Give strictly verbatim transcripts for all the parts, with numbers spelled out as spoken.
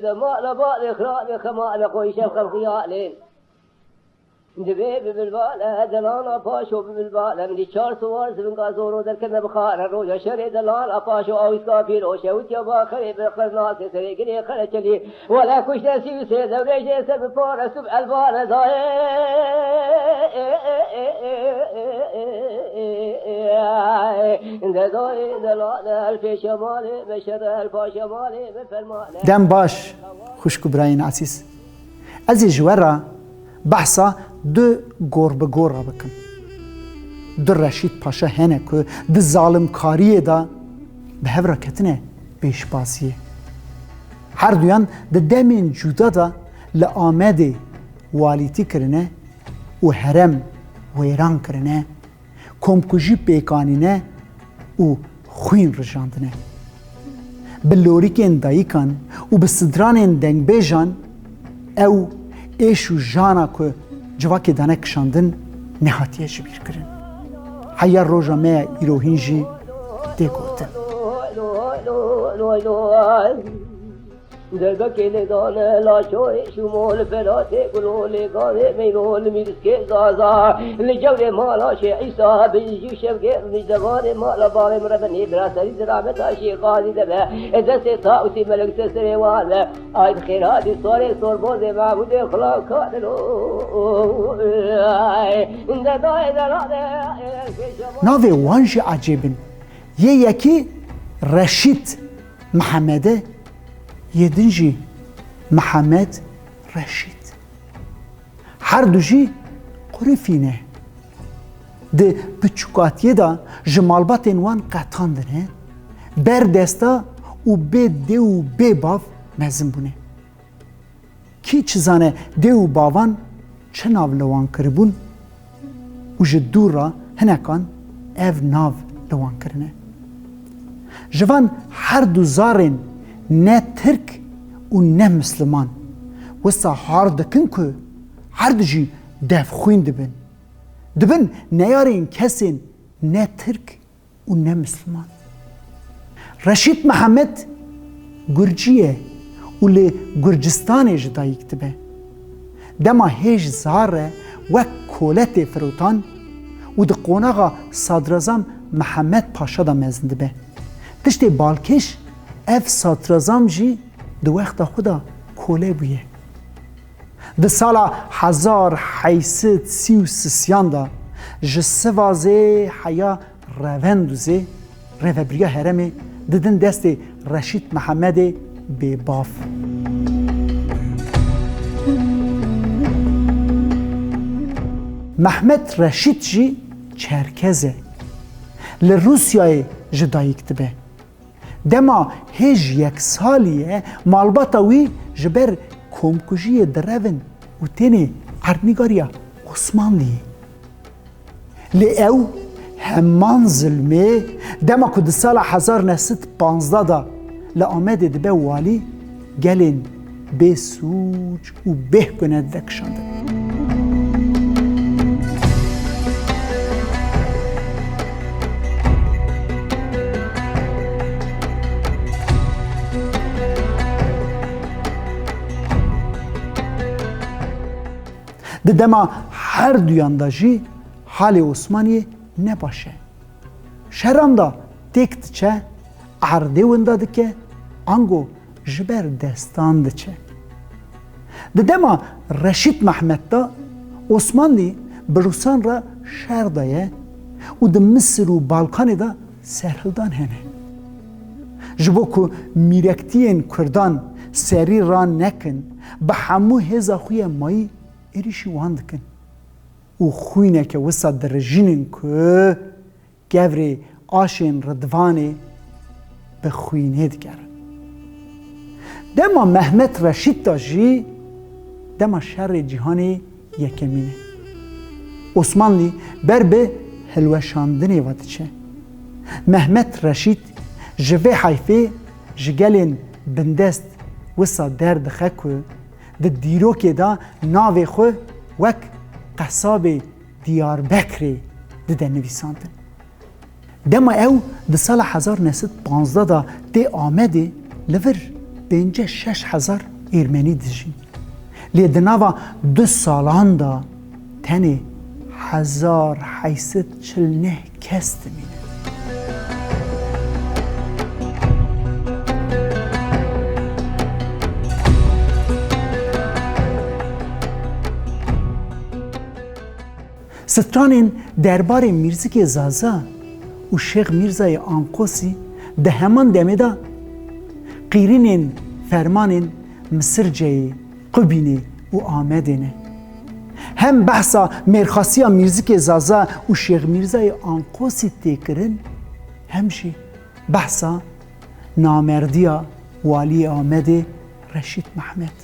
Dema le balê xirabê xema le qoyîşev xelqî alê. Divê bi bilbale, delala paşo bi bilbale, min dî çar siwar zivinga zoro derkevne bi xare, roja şerê delala paşo awîska pîroşe, witiya ba xerê bi xernasê serê girê xereçelî, wele kuşte sî û sê dewrêjê ser bi pare sub elbane dayê. De dayê delale el pêşe malê, be şerre el paşe malê, be fermane. Dem baş, xwişk û birayên ezîz. Ez ê ji we re behsa du gor bi gor re bikim. Du Reşîd Paşa hene ku di zalimkariyê de bi hev re ketine pêşbaziyê. Her duyan di demên cuda de li Amedê walîtî kirine û herem wêran kirine. Komkujî pêk anîne û xwîn rijandine. Bi lorîkên dayikan û bi sidranên dengbêjan ew êş û jana ku civakê dane kişandin nehatiye jibîrkirin. Heya roja me ya îro hîn jî tê gotin. Zerdakê lê dane laşoyê şûmo li Feratê gulo lê gavê meyno li mîriskê zaza li cewrê mala şê Îsa bin jî şevgê li devanê mala bavê min rebenê bira serî di rahmeta şê qazî de be. E destê ta û sî melek ser serê wan be. Ay bi xêra dî sorê sorbozê Mahmûdê xula kadilo. De dayê de rade. Navê wan jî ecêb in. Yê yekî Reşîd Mihemed e, yê din jî Mihemed Reşîd. Her du jî qurifî ne. Di piçûkatiyê de ji malbatên wan qetandine, ber desta û bê dê û bê bav mezin bûne. Kî çi zane dê û bavan çi nav li wan kiribûn û ji dûr re hinekan ev nav li wan kirine. Ji van her du zarên ne Tirk û ne Misliman wisa har dikin ku her du jî devxwîn dibin. Dibin neyarên kesên ne Tirk û ne Misliman. Reşîd Mihemed Gurcî ye û li Gurcistanê ji dayik dibe. Dema hêj zar e wek kole tê firotan û di qonaxa Sadrazam Mihemed Paşa de mezin dibe. Tiştê balkêş, ev sadrazam jî di wexta xwe de kole bûye. Di sala hezar heyt sed sî û sisiyan de ji Sivazê heya Revendûzê rêvebiriya herêmê didin destê Reşîd Mihemedê Bêbav. Mehmet Reşîd jî Çerkez e. Li Rûsyayê ji dayik dibe. Dema hêj yek salî ye, malbata wî ji ber komkujiyê direvin û tênê erdnîgariya Osmanliyê. Lê ew heman zilmê, dema ku di sala hezar neh sed panzdeh de li Amedê dibe walî, gelên bê sûc û bêhkune dide kişandin. Di dema her duyan de jî halê Osmaniyê ne baş e. Şeran de têk diçe, erdê winda dike, ango ji ber destan diçe. Di dema Reşîd Mehmed de Osmanlî bi Rûsan re şer daye û di Misir û Balkanê de serhildan hene. Ji bo ku mîrektiyên Kurdan serî ranekin, bi hemû hêza xwe yê mayî êrîşî wan dikin. Û xwîneke wisa dirijînin ku kevirê aşên Ridvanê bi xwînê digerin. Dema Mehmet Reşîd de jî dema şerê cîhanê yekemîn e. Osmanlî ber bi hilweşandinê ve diçe. Mehmet Reşîd ji vê heyfê ji gelên bindest wisa derdixe ku di dîrokê de navê xwe wek qesabê Diyarbekirê dide nivîsandin. Dema ew di sala hezar neh sed panzdeh de tê Amedê, li vir pêncî şeş hezar Ermenî dijîn. Lê di nava du salan de tenê hezar heyt sed çil neh kes dimîne. Stranên derbarê Mîrzikê Zaza û Şêx Mîrzayê Anqosî di heman demê de qîrînên fermanên Misirceyê, Qubînê û Amedê ne. Hem behsa mêrxasiya Mîrzikê Zaza û Şêx Mîrzayê Anqosî tê kirin, hem jî behsa namerdiya waliyê Amedê Reşîd Mehmet.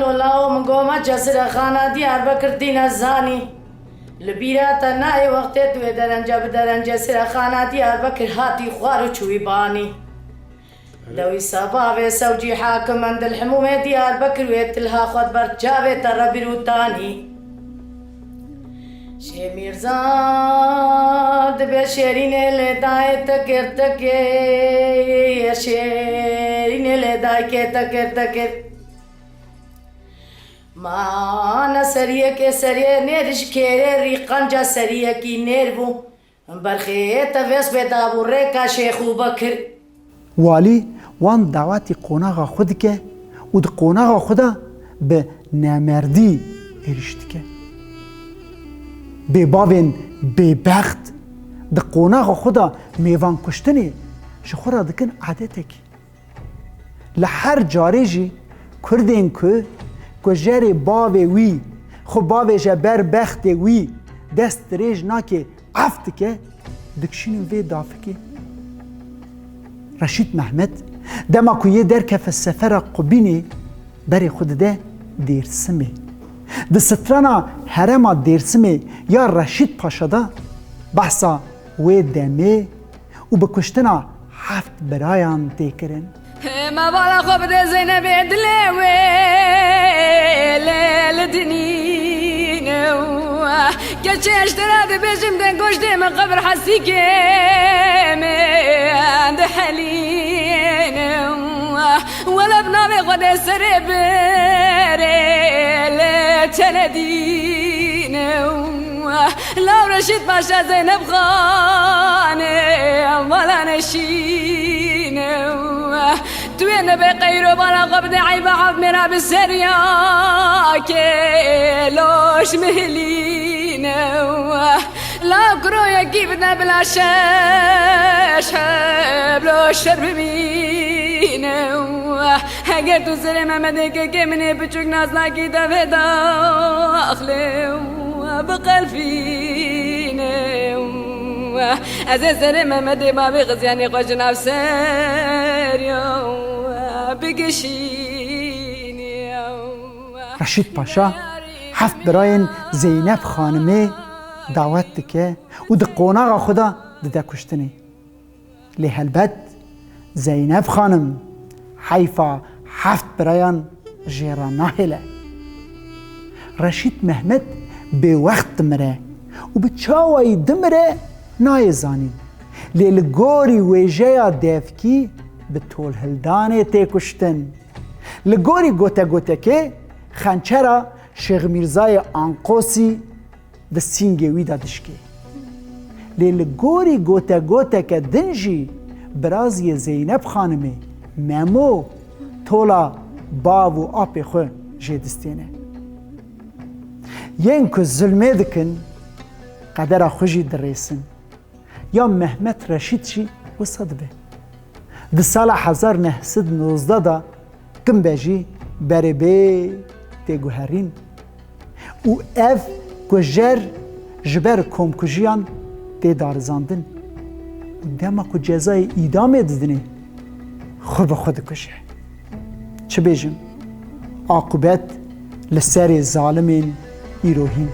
Lola û min goma cesira xana Diyarbekir dîne zanî. Li bîra te nayê wextê tu wê derenca bi derencê sira xana Diyarbekir hatî xwar û çûyî banî. Dewî sebavê sewcî hakim endil hemûmê Diyarbekir wê tilha xwe ber çavê te re bîr û tanî. Şê Mîrza dibe şêrînê lê dayê tekir tekir, şêrînê lê dayikê tekir tekir. Ma ne seriyekê seriyê nêr ji kêrê rîqanca seriyekî nêr bû. Berxê te vês bê dabû rêka Şêx û Bekir. Walî wan dawetî qonaxa xwe dike û di qonaxa xwe de bi nemerdî êrîş dike. Bêbavên bêbext di qonaxa xwe de mêvan kuştinê ji xwe re dikin edetekî. Li her carê jî Kurdên ku kujerê bavê wî xwe bavêje ber bextê wî, dest dirêj nake, ef dike, dikişînin vê dafikê. Reşîd Mehmet dema ku yê derkeve sefera Qubînê berê xwe dide Dêrsimê. Di strana herêma Dêrsimê ya Reşîd Paşa de behsa wê demê û bi kuştina heft birayan tê kirin. Hema bala xwe bide Zeynebê dilê wê lê li dinîne. Keçê eştera dibêjim de goştê min qebir hesîkê min dihelîne. Wele bi navê Xwedê serê birê lê tenedîne. Law Reşîd Paşa Zeynep Xanê, vala neşîne. Tu yê nebe qeyro bala xwe bide eyba hevmêra bi seriya kê loş mihlîne. Law kuro yekî bide bila şeş heblo şer bimîne. Heger tu serê Mehmedê kekê min ê biçûk nas nakî devê daxlê biqelfîne. Ez ê serê Mehmedê bavê xiziyanê xwe ji nav serê bigişîne. Reşîd Paşa heft birayên Zeynep Xanimê dawet dike û di qonaxa xwe de dide kuştinê. Lê helbet Zeynep Xanim heyfa heft birayan jê re nahêle. Reşîd Mehmet bêwext dimire û bi çawayî dimire nayê zanîn. Lê li gorî wêjeya devkî bi tolhildanê tê kuştin. Li gorî gotegotekê xençera Şêx Mîrzayê Anqosî di sîngê wî de dişkê. Lê li gorî gotegoteke din jî biraziyê Zeynep Xanimê Memo tola bav û apê xwe jê distêne. Yên ku zulmê dikin, qedera xwe jî dirêsin. Ya Mehmet Reşîd jî wisa dibe. Di sala hezar neh sed nozdeh de Kimbe jî berê bê tê guherîn û ev kujer ji ber komkujiyan tê darizandin. Û dema ku cezayê îdamê didinê, xwe bi xwe dikuje. Çi bêjim? Aqûbet li serê zalimên îro hîn.